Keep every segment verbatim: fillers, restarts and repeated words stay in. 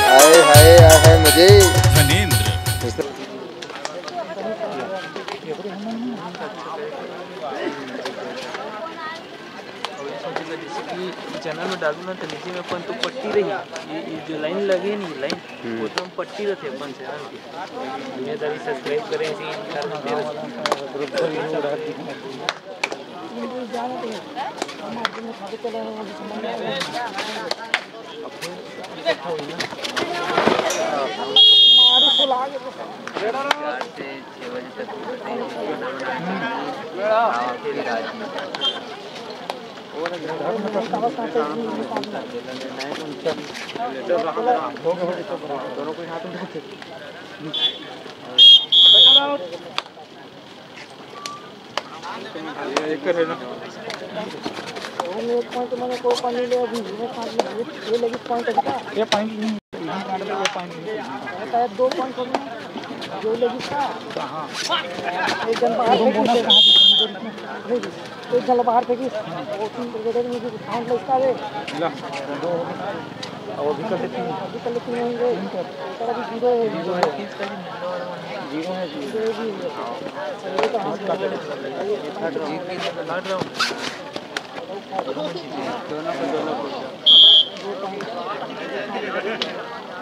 हाय हाय हाय हाय मुझे। धनेंद्र। अउ इसमें जेला जैसे कि चैनल में डालू ना, तो नीचे में अपन तो पट्टी रही, ये, ये जो लाइन लगे नहीं, लाइन, हम्म। वो तो हम पट्टी रहते अपन चैनल की। दुनियादारी सब्सक्राइब करें, इसी कारण से ये पॉइंट मैंने कोई पॉइंट नहीं लिया अभी, ये पॉइंट में ये, ये लगी पॉइंट है क्या? ये पॉइंट नहीं, ये पॉइंट नहीं। अरे, शायद दो पॉइंट हो गए। ये लगी क्या? हाँ। एक जन बाहर फेंकी, बोनस कहाँ पे? नहीं, नहीं। एक जन बाहर फेंकी। वो तीन क्रिकेटर में भी काउंट लगता है। ला, दो हो गए। और भी कर लेते हैं। अभी कर लेते हैं, ये। तीन कर। सर, अभी जीरो है। जीरो है। जीरो है, जीरो। जीरो भी है। ये तो हाथ का। ये थर्ड राउंड। दोनों को, दोनों को।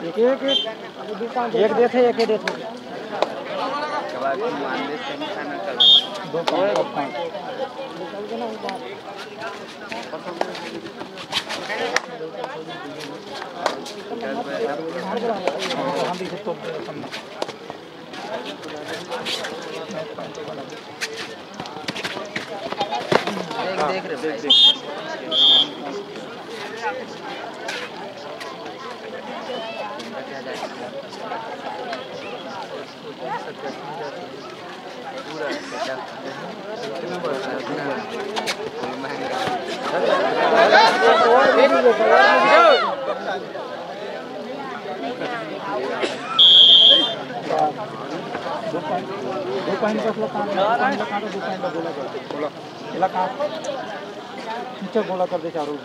एक, एक, एक। एक देथे, एक देथे। दो पॉइंट, दो पॉइंट। देख, देख रहे भाई। पूरा दो पॉइंट, दो पॉइंट का मतलब काम है, दो पॉइंट का बोला जाता है। बोला। इलाका पीछे गोला कर दे चारों ओर।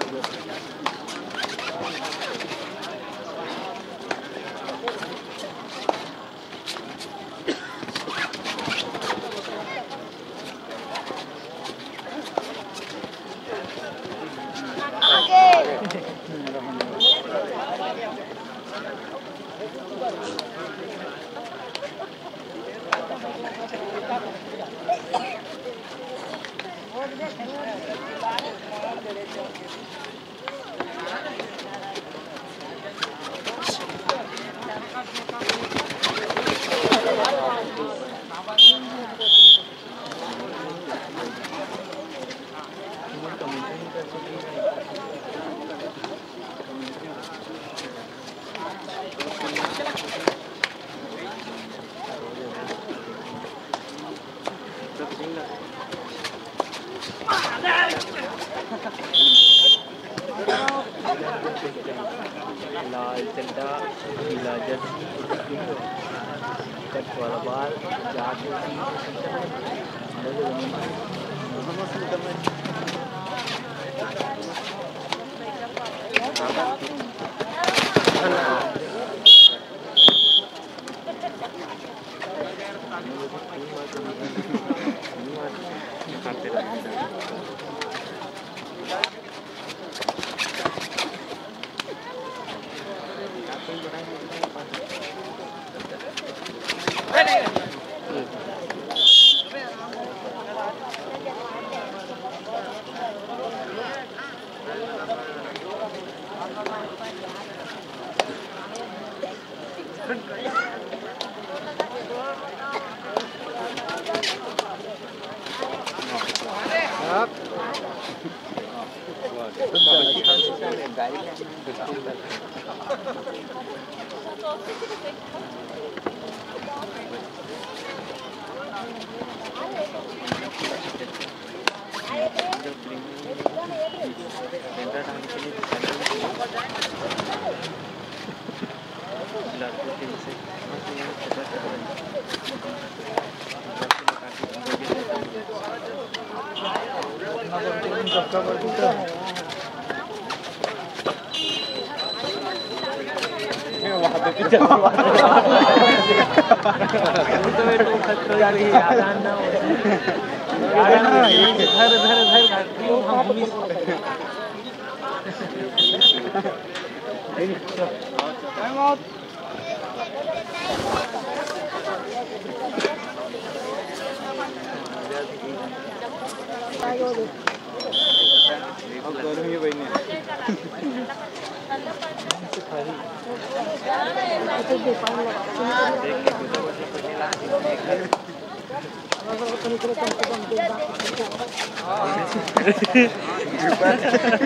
लाल चड्डा, पीला जर्सी, कट वाला बाल, जाट।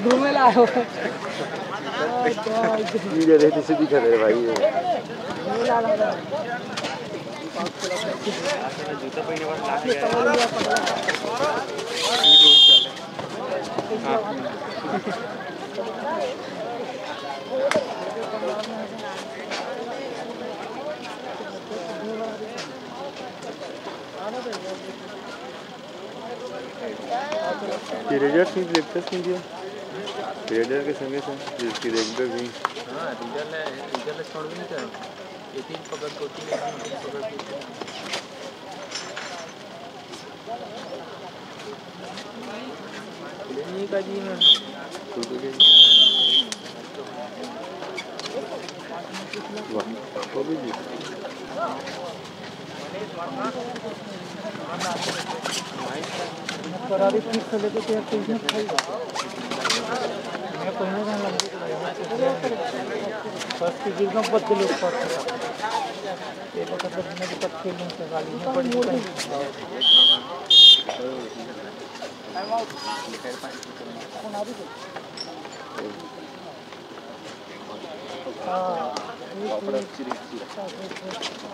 घूमे ला हो। ये जगह तो सीधी खड़े भाई। घूमे ला हो। Predator नहीं, Predator नहीं दिया। Predator के संगे संग इसकी Predator भी। हाँ, Predator ले, Predator ले छोड़ भी नहीं करे। ये तीन पकड़ को, तीन, तीन पकड़ को। लेने का जी मैं। वाह, वो भी जी। करारी फिर से लेके तो यार, कोई नहीं खाई। मैं पहले ना लंबे चला गया। बस की गिर में बदले लोग पास। ये पकड़ के मैंने भी पत्ते नहीं से गाली में पड़ गई।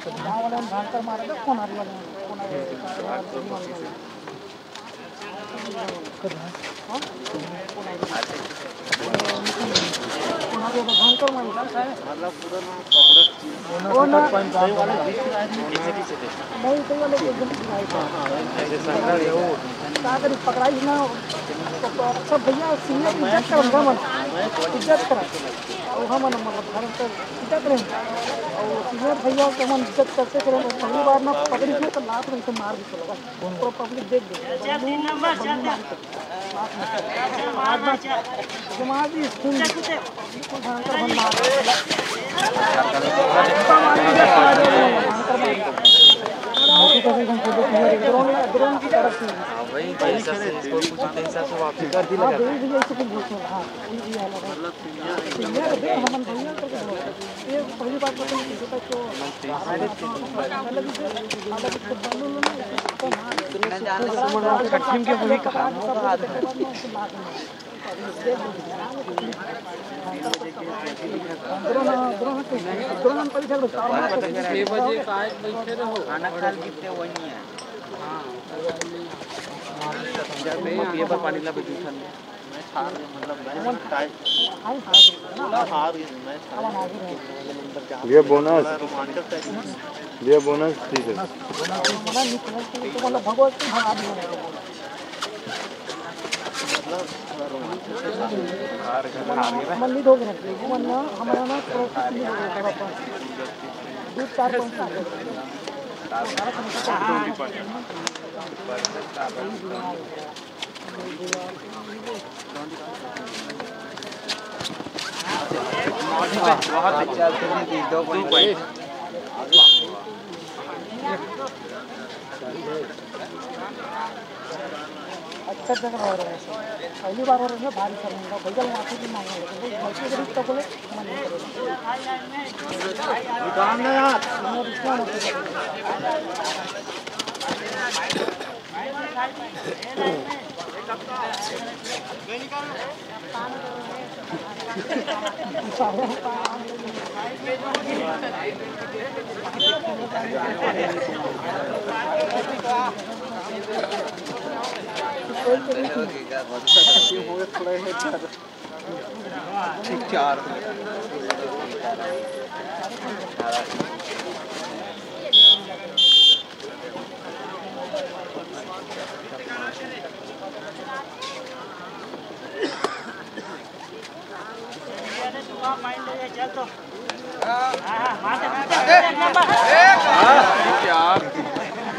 कोनारी वाले में भांकर मारे थे, कोनारी वाले में, कोनारी वाले में। हाँ? कोनारी वाले में भांकर मारे थे। वो ना, नहीं, तो ये लोग एकदम का करी, पकड़ाई ना, तो अच्छा भैया, senior इज्जत करन का मन, इज्जत करन। और हम मन, मतलब, भारत का इज्जत करन। और senior भैया के मन इज्जत करते करन, तो पहली बार ना पकड़ी ना, तो लात में से मार भी चलेगा। पूरा public देख दे। जमा दी स्कूल। हाँ, वही, वही हिसाब से इसको कुछ, वही हिसाब से वापसी कर दी लगा। छठवीं के वही कहा। छह बजे का आज बैठे रहो। खाना खा लेते वही है। हाँ। जब मैं ये पर पानी ला बजूठन में। मैं हार गया, मतलब, मैं टाइम पूरा हार गया, मैं हार गया। भैया, बोनस। रोमांचक टाइप। भैया, बोनस तीस है। मतलब, भगवत के भगा दिया। मतलब, थोड़ा रोमांचक टाइप। मन नहीं धो के रख ले, वो मन ना, हमारा ना, थोड़ा सा नहीं हो रहा था। दो चार पॉइंट आ गए। बहुत अच्छा, दो पॉइंट। अच्छा जगह हो रहा है सर। पहली बार हो रहा है ना, भारी शर्मिंदा। भैया माफी भी मांगे, लेकिन वो गलती करी तो बोले, मन नहीं करेगा। दुकान में यार।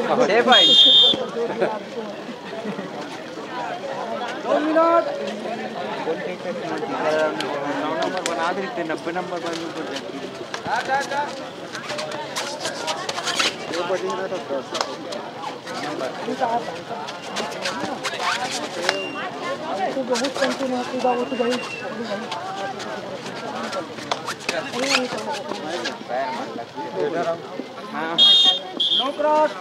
छह point। दो मिनट। नौ नंबर बना देते, नब्बे नंबर पर भी ऊपर जाती। तो बहुत कंटिन्यू पूरा वो तो भाई। हाँ। No cross।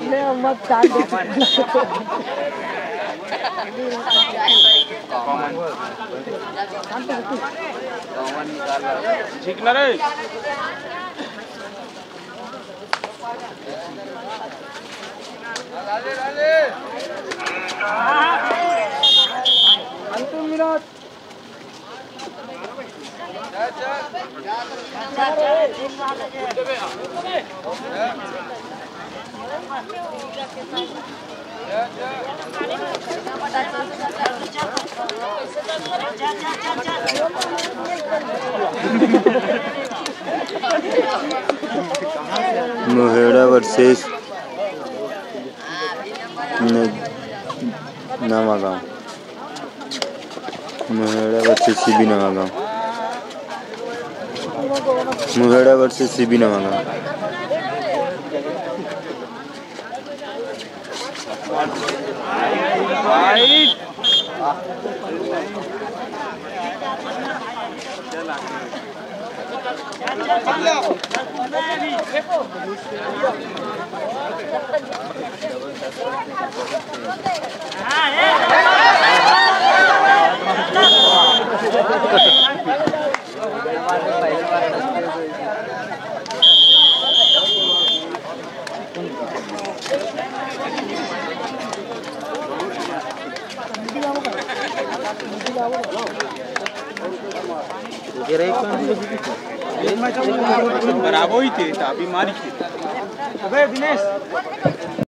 ले, मत काट दे। ठीक ना रे। अंतिम मिनट। मोहेड़ा वर्सेस न-, Nawagaon. Moheda versus CB Nawagaon. Moheda versus CB Nawagaon. बराबर ही थे, अभी मारी थे। अबे दिनेश।